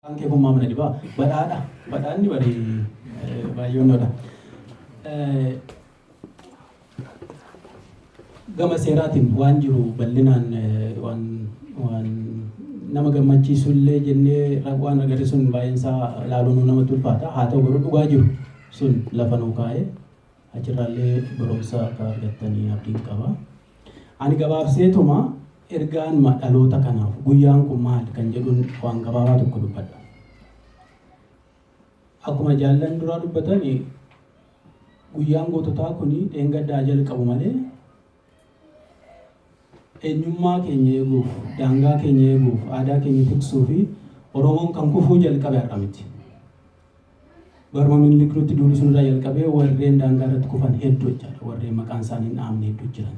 Maqaan kee kun maal na dhibaa? Badhaadha. Badhaadhni bari baay'oonnoodha. Gama seeraatiin waan jiru bal'inaan waan waan nama gammachiisu illee jennee waan agarre sun baay'een isaa ilaaluun namatti ulfaata. Haa ta'u garuu dhugaa jiru sun lafa nuu kaa'ee achirraallee barumsa akka argattanii abdiin qaba. Ani gabaabseetuma ergaanuma dhaloota kanaaf guyyaan kun maali kan jedhuun waan gabaabaa tokko dubbadha. Akkuma jaallan duraa dubbatan, guyyaan goototaa kun dheengaddaa jalqabu malee eenyummaa keenya eeguuf, daangaa keenya eeguuf, aadaa keenya tiksuu fi Oromoon kan kufuu jalqabe har'a miti. Baruma Minilik nutti duulu sunirraa jalqabee warreen daangaa irratti kufan hedduu jechaadha. Warreen maqaan isaanii hin dhahamne hedduu jiran.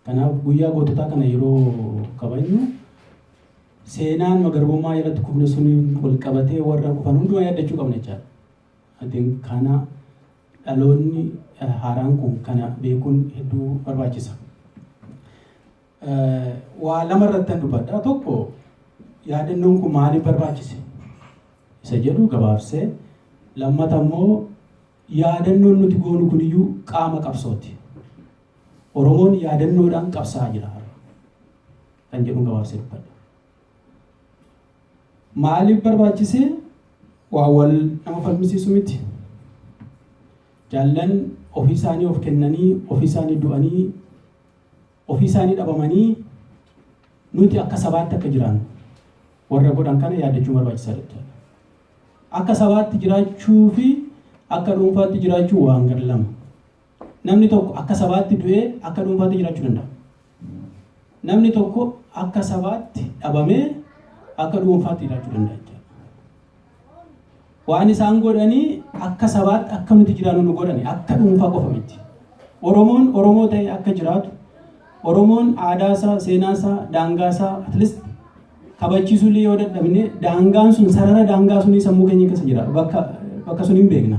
Kanaaf guyyaa goototaa kana yeroo kabajnu seenaan garbummaa jalatti kufne suniin wal qabatee warra kufan hundumaa yaaddachuu qabna jechaadha. I think kana dhaloonni haaraan kun kana beekuun hedduu barbaachisa. Waa lama irratti dubbadha. Tokko, yaadannoon kun maaliif barbaachise isa jedhu gabaabsee, lammata immoo yaadannoon nuti goonu kuniyyuu qaama qabsooti. Oromoon yaadannoodhaan qabsaa'aa jira kan jedhu gabaabsee dubbadha. Maaliif barbaachise? Waa wal nama falmisiisu miti. Jaallan ofii isaanii of kennanii, ofii isaanii du'anii, ofii isaanii dhabamanii nuti akka sabaatti akka jiraannu warra godhan kana yaadachuun barbaachisaadha jechaadha. Akka sabaatti jiraachuu fi akka dhuunfaatti jiraachuu waan gar lama. Namni tokko akka sabaatti du'ee akka dhuunfaatti jiraachuu danda'a. Namni tokko akka sabaatti dhabamee akka dhuunfaatti jiraachuu danda'a jechaadha. Waan isaan godhanii akka sabaatti akka nuti jiraannu nu godhani, akka dhuunfaa qofa miti. Oromoon Oromoo ta'e akka jiraatu, Oromoon aadaa isaa, seenaa isaa, daangaa isaa at least kabachiisuu illee yoo dadhabne, daangaan sun, sarara daangaa sunii sammuu keenya keessa jira. Bakka sun hin beekna.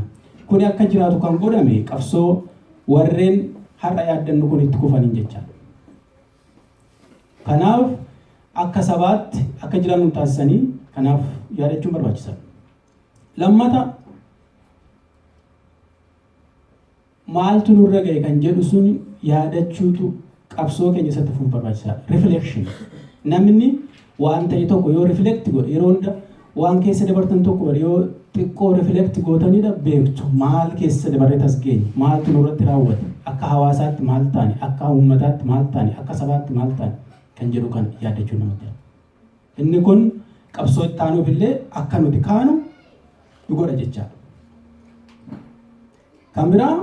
Kuni akka jiraatu kan godhame qabsoo warreen har'a yaaddannu kun itti kufaniin jechaadha. Kanaaf akka sabaatti akka jiraannu taasisanii, kanaaf yaadachuun barbaachisaadha. Lammata, maaltu nurra ga'e kan jedhu sun yaadachuutu qabsoo keenya isatti fufuuf barbaachisaadha. Reflection. Namni waan ta'e tokko yoo reflect godhe, yeroo hunda waan keessa dabartan tokko bari yoo xiqqoo reflect gootanidha beektu, maal keessa dabarree tas geenye, maaltu nurratti raawwate, akka hawaasaatti maal taane, akka uummataatti maal taane, akka sabaatti maal taane kan jedhu kan yaadachuu namatti. Inni kun qabsoo itti aanuuf illee akka nuti kaanu nu godha jechaadha. Kan biraa,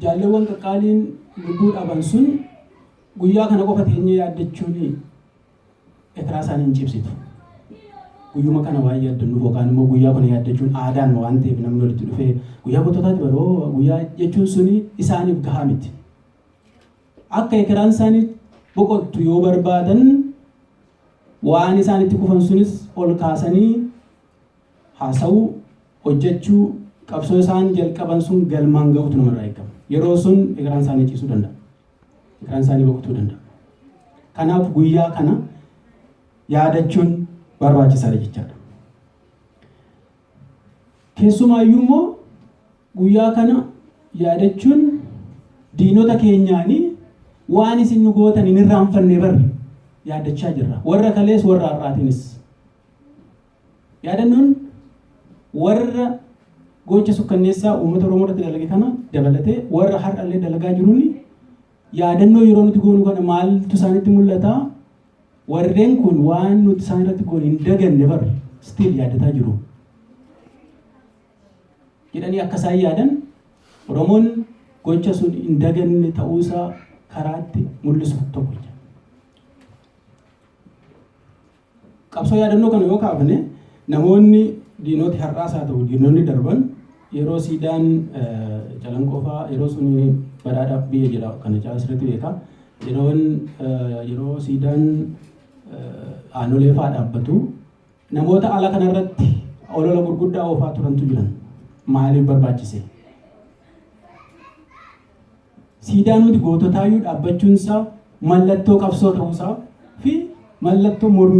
jaalleewwan qaqqaaliin lubbuu dhaban sun guyyaa kana qofa teenyee yaaddachuun ekeraa isaanii hin cibsitu. Guyyuma kana waan yaaddannuuf yookaan immoo guyyaa kana yaaddachuun aadaan waan ta'eef namni walitti dhufee guyyaa goototaati baroo guyyaa jechuun suni isaaniif gahaa miti. Akka ekeraan isaanii boqottu yoo barbaadan, waan isaan itti kufan sunis ol kaasanii haasa'uu, hojjechuu, qabsoo isaan jalqaban sun galmaan ga'utu namarraa eegama. Yeroo sun ekeraan isaanii ciisuu danda'a. Ekeraan isaanii boqotuu danda'a. Kanaaf guyyaa kana yaadachuun barbaachisaadha jechaadha. Keessumaayyuu immoo guyyaa kana yaadachuun diinota keenyaanii waan isin nu gootan hin irraanfanne bar yaadachaa jirra. Warra kalees, warra har'aatiinis. Yaadannoon warra gocha sukkanneessaa uummata Oromoo irratti dalage kana dabalatee warra har'allee dalagaa jiruun yaadannoo yeroo nuti goonu kana maaltu isaanitti mul'ata? Warreen kun waan nuti isaan irratti goone hin daganne bar, still yaadataa jiru jedhanii akka isaan yaadan, Oromoon gocha sun hin daganne ta'uusaa karaatti mul'isu tokko jecha. Qabsoo yaadannoo kana yoo kaafne, namoonni diinoti har'aas haa ta'u diinonni darban yeroo siidaan Calanqoo fa'aa, yeroo sun Badhaadha biyya jira, kana caalaa sirriitti beeka. Yeroo siidaan Aanolee fa'aa dhaabbatu namoota ala kanarratti olola gurguddaa oofaa turantu jiran. Maaliif barbaachise? Siidaan nuti goototaayyuu dhaabbachuunsaa mallattoo qabsoo ta'uusaa fi mallattoo mormii